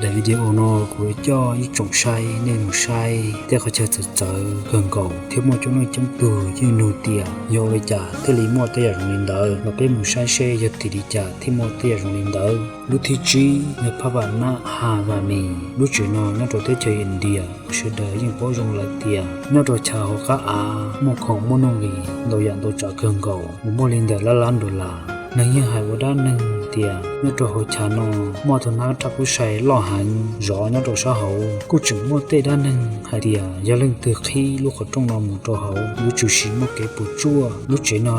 Daim video no kuv yuav coj ib tsoom saib nej mus saib tej qhov chaw txawv txawv kawg nkaus thiab muaj coob leej coob tug yeej nug tias yog ua li cas thiaj li muaj tej yam zoo li ntawd, los peb mus saib seb yog tim li cas thiaj muaj tej yam zoo li ntawd. Lub thib tsib yog Phab Vam Nab Ha Vam Mis. Lub tsev no nyob rau teb chaws India, sawv daws yeej paub zoo lawm tias nyob rau chav hauv qab av muaj khoom muaj nuj nqis ntau yam ntau tsav kawg nkaus uas muaj li ntawm lab lab dollar. Neeg yeej hais ua dab neeg tias nyob rau hauv chav no muaj tus nab raj kub sai loj heev zov nyob rau sab hauv. Kuj tseem muaj tej dab neeg hais tias yog leej twg qhib lub qhov rooj no mus rau hauv yuav tsum siv muaj kev puas tsuaj. Lub tsev no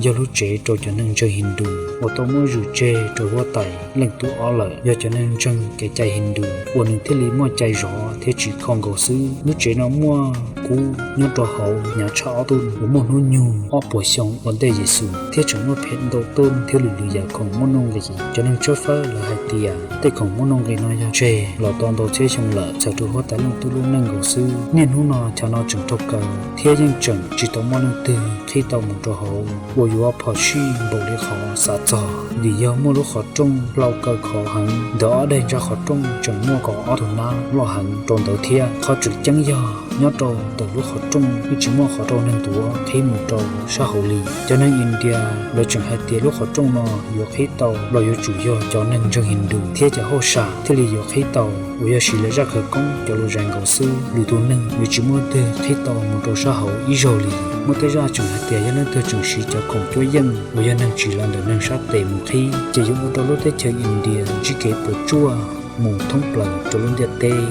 yog lub tsev rau cov neeg ntseeg Hindu uas tau muab zwm tseg rau huab tais leej tub ob lawm, yog cov neeg ntseeg kev cai Hindu uas nws thiaj li muaj cai zov thiab tsim kho nkaus xwb. Lub tsev no muaj kub nyob rau hauv hnyav tshaj ob tug uas muaj hnub nyoog ob puas xyoo ua ntej Yexus, thiab tseem muaj phem ntau tuj thiab lwm lwm yam khoom muaj nuj nqis. Cov neeg tshawb fawb lawv hais tias tej khoom muaj nuj nqis no yog tseg los tau ntau txhiab xyoo lawm, txawm rau huab tais leej tub lub neej nkaus xwb. Niaj hnub no chav no tseem raug kaw thiab yeej tseem tsis tau muaj leej twg qhib tau mus rau hauv, uas yuav phom sij npaum li qhov xav txog, vim yog muaj lub qhov rooj hlau kaw khov heev, ntawm ob daim ntsaj qhov rooj tseem muaj kaum ob tug nab loj heev rau ntawd thiab. Qhov tseem ceeb yog nyob rau ntawm lub qhov rooj yeej tsis muaj qhov rau neeg tuav qhib mus rau sab hauv li. Cov neeg India lawv tseem hais tias lub qhov rooj no yuav qhib tau los yuav tsum yog cov neeg ntseeg Hindu thiab cov hauj sam thiaj li yuav qhib tau, uas yog siv lawv zaj khawv koob cov lus zais nkaus xwb, lwm tus neeg yuav tsis muaj leej twg qhib tau mus rau sab hauv ib zaug li. Muaj tej zaj tseem hais tias yog leej twg tseem siv cov khoom cuab yeej uas yog neeg tsim los ntawm neeg sab tes mus qhib, ces yuav ua rau lub teb chaws India ntsib kev puas tsuaj mus thoob plaws rau lub ntiaj teb.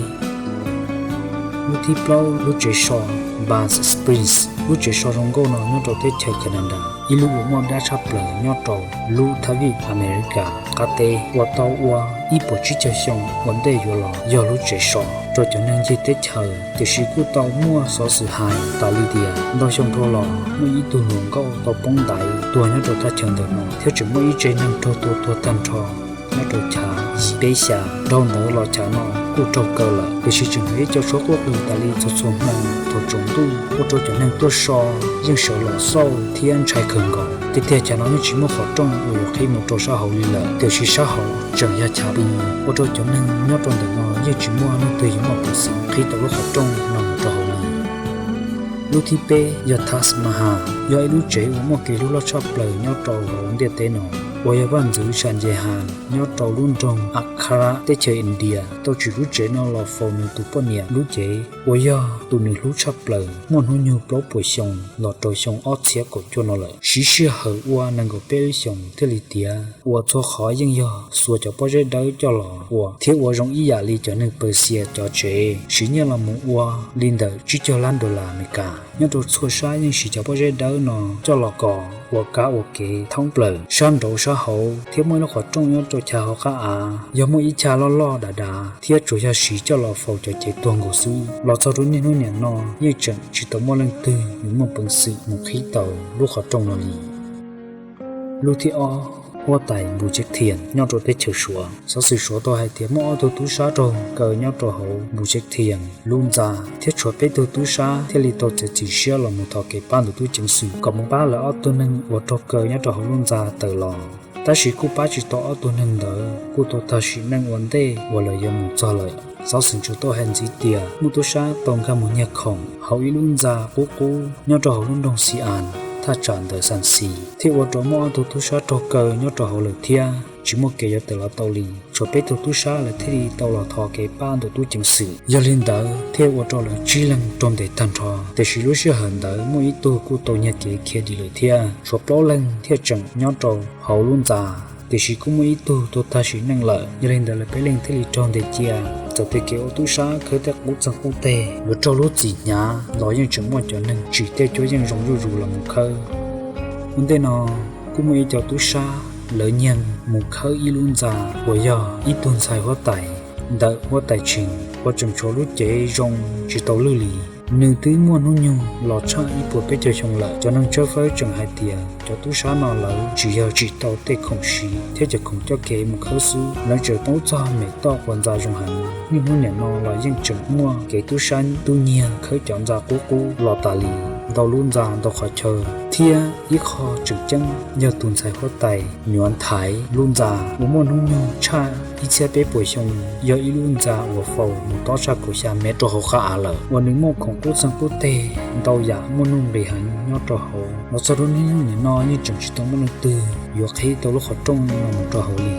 Lub thib plaub, lub tsev so Banff Springs. Lub tsev so zoo nkauj no nyob rau teb chaws Canada, ib lub uas muaj dab tshaj plaws nyob rau lub thab vij America qab teb, uas tau ua ib puas tsib caug xyoo ua ntej yuav los yog lub tsev so rau cov neeg ncig teb chaws. Tiam sis kuj tau muaj xov xwm hais tas li tias ntau xyoo dhau los muaj ib tug hluas nkauj tau poob ntaiv tuag nyob rau thaj chaw ntawm no, thiab tseem muaj ib tsev neeg raug tua tuag tag nrho nyob rau chav yim peb xya. Dhau ntawd los chav no kuj raug kaw lawm, tiam sis tseem muaj ib co suab quaj qw tas li txhua txhua hmo thaum tsaus ntuj, ua rau cov neeg tuaj so yeej sawv los xauj thiab ntshai kawg nkaus. Tiag tiag chav no yeej tsis muaj qhov rooj uas yuav qhib mus rau sab hauv li lawm, tiam sis sab hauv tseem yog chav pw, ua rau cov neeg nyob rau ntawm no yeej tsis muaj leej twg yuav muaj peev xwm qhib tau lub qhov rooj no mus rau hauv li. Lub thib peb yog Taj Mahal, yog ib lub tsev uas muaj kev hlub loj tshaj plaws nyob rau hauv ntiaj teb no, uas yog vaj ntxwv Shah Jahan nyob rau lub nroog Agra teb chaws India tau tsim lub tsev no los faus nws tus poj niam lub cev uas yog tus nws hlub tshaj plaws muaj hnub nyoog plaub puas xyoo los rau xyoo ob txhiab kaum cuaj no lawm. Siv sij hawm ua nees nkaum peb lub xyoos thiaj li tiav, uas txhua qhov yeej yog xuas cov pob zeb dawb coj los ua thiab ua zoo ib yam li cov neeg Persia cov tsev, siv nyiaj los mus ua li ntawm tsib caug lab dollar Amelikas. Nyob rau txhua sab yeej siv cov pob zeb dawb no coj los kos ua kab ua kev thoob plaws sab nraud sab hauv, thiab muaj ib lub qhov rooj nyob rau chav hauv qab av, yog muaj ib chav loj loj dav dav thiab tsuas yog siv coj los faus cov cev tuag nkaus xwb. Los txog rau niaj hnub niam no yeej tseem tsis tau muaj leej twg yuav muaj peev xwm mus qhib tau lub qhov rooj no li. Lub thib ob, huab tais Npu Tsev Thias nyob rau teb chaws Suav. Xov xwm Suav tau hais tias muaj ob tug tub sab raug kaw nyob rau hauv Npu Tsev Thias lub ntxa, thiab tshuav peb tug tub sab thiaj li tau txiav txim siab los mus thov kev pab ntawm tub ceev xwm kom mus pab lawv ob tug neeg uas raug kaw nyob rau hauv lub ntxa tawm los. Tab sis kuj pab tsis tau ob tug neeg ntawd, kuj tau tag sim neej ua ntej uas lawv yuav mus txog lawm. Xov xwm tsuas tau hais ntxiv tias muaj tub sab tau nkag mus nyiag khoom hauv ib lub ntxa qub qub nyob rau hauv lub nroog Xi As, thaj tsam ntawm Xas Xis, thiab ua rau muaj ob tug tub sab raug kaw nyob rau hauv lawm thiab tsis muaj kev yuav tawm los tau li. Tshuav peb tug tub sab lawv thiaj li tau los thov kev pab ntawm tub ceev xwm. Yog li ntawd thiaj ua rau lawv tsib leeg raug ntes tag nrho, tiam sis lub sij hawm ntawd muaj ib tug kuj tau nyiag kev khiav dim lawm thiab. Tshuav plaub leeg thiaj tseem nyob rau hauv lub ntxa, tiam sis kuj muaj ib tug tuag tag sim neej lawm. Yog li ntawd lawv peb leeg thiaj li raug ntes cia. Txawm tias kev ua tub sab khawb tej qub txeeg qub teg yuav raug lub txim hnyav los yeej tseem muaj cov neeg tsim tej cuab yeej zoo zuj zus los mus khawb. Ua ntej no kuj muaj ib co tub sab lawv nyiag mus khawb ib lub ntxa uas yog ib tug ntxhais huab tais ntawm huab tais Tshees uas tseem tshuav lub cev zoo tsis tau lwj li. Nws twb muaj hnub nyoog los tshaj ib puas peb caug xyoo lawm. Cov neeg tshawb fawb tseem hais tias cov tub sab no lawv tsis yog tsim tau tej khoom siv thiab cov khoom coj kev mus khawb xwb, lawv tseem poob txog mem toj quas ntxa zoo heev. Niaj hnub niam no los yeej tseem muaj kev tub sab tub nyiag khawb cov ntxa qub qub los tas li. ntau lub ntxa ntau qhov chaw, thiab ib qho tseem ceeb yog tus ntxhais huab tais nyuam nthaiv lub ntxa uas muaj hnub nyoog tshaj ib txhiab peb puas xyoo, yog ib lub ntxa uas faus mus tob tshaj kaum xya mev rau hauv qab av lawm, uas nws muaj khoom qub txeeg qub teg ntau yam muaj nuj nqis heev nyob rau hauv. Los txog rau hnub nyoog nim no yeej tseem tsis tau muaj leej twg yuav qhib tau lub qhov rooj no mus rau hauv li.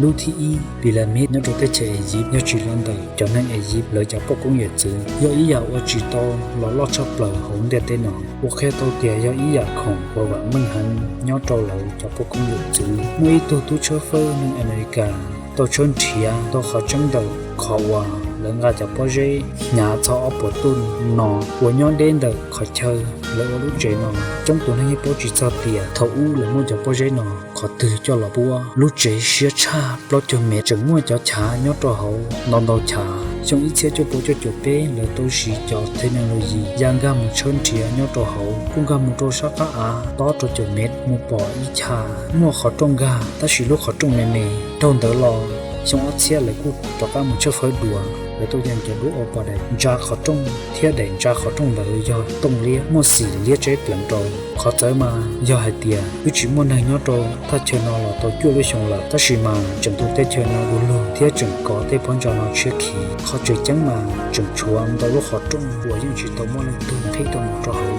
Lub thib ib, Pyramid nyob rau teb chaws Egypt, yog tsim los ntawm cov neeg Egypt lawv cov poj koob yawm txwv, yog ib yam uas tsim tau los loj tshaj plaws hauv ntiaj teb no, uas qhia tau tias yog ib yam khoom uas vam meej heev nyob rau lawv cov poj koob yawm txwv. Muaj ib tug tub tshawb fawb neeg Amelikas tau tshawb nrhiav tau qhov tseeb ntawm qhov uas lawv nqa cov pob zeb hnyav txog ob puas tuj no uas nyob deb ntawm qhov chaw lawv ua lub tsev no. Coob tus neeg yeej paub tsis txog tias thaum ub lawv muaj cov pob zeb no qhov twg coj los puab. Lub tsev siab tshaj plaub caug mev, tseem muaj cov chav nyob rau hauv ntau ntau chav. Xyoo ib txhiab cuaj puas cuaj caum peb lawv tau siv cov technology ya nkag mus tshawb nrhiav nyob rau hauv, kuj nkag mus rau sab qab av tob rau caum mev mus pom ib chav muaj qhov rooj nkag, tab sis lub qhov rooj me me. Dhau ntawd los xyoo ob txhiab lawv kuj rov qab mus tshawb fawb dua, lawv tau yees cov duab ua pom daim ntsa qhov rooj thiab daim ntsa qhov rooj ntawd yog tooj liab muaj xim liab tseb pleev rau. Qhov txawv mas yog hais tias twb tsis muaj neeg nyob rau thaj chaw no los tau cuaj lub xyoo lawm, tab sis mas tseem tu teb chaws no du lug thiab tseem kov tej pob ntsa no tshiab khiv. Qhov tseem ceeb mas tseem tshuav ntau lub qhov rooj uas yeej tsis tau muaj leej twg qhib tau mus rau hauv.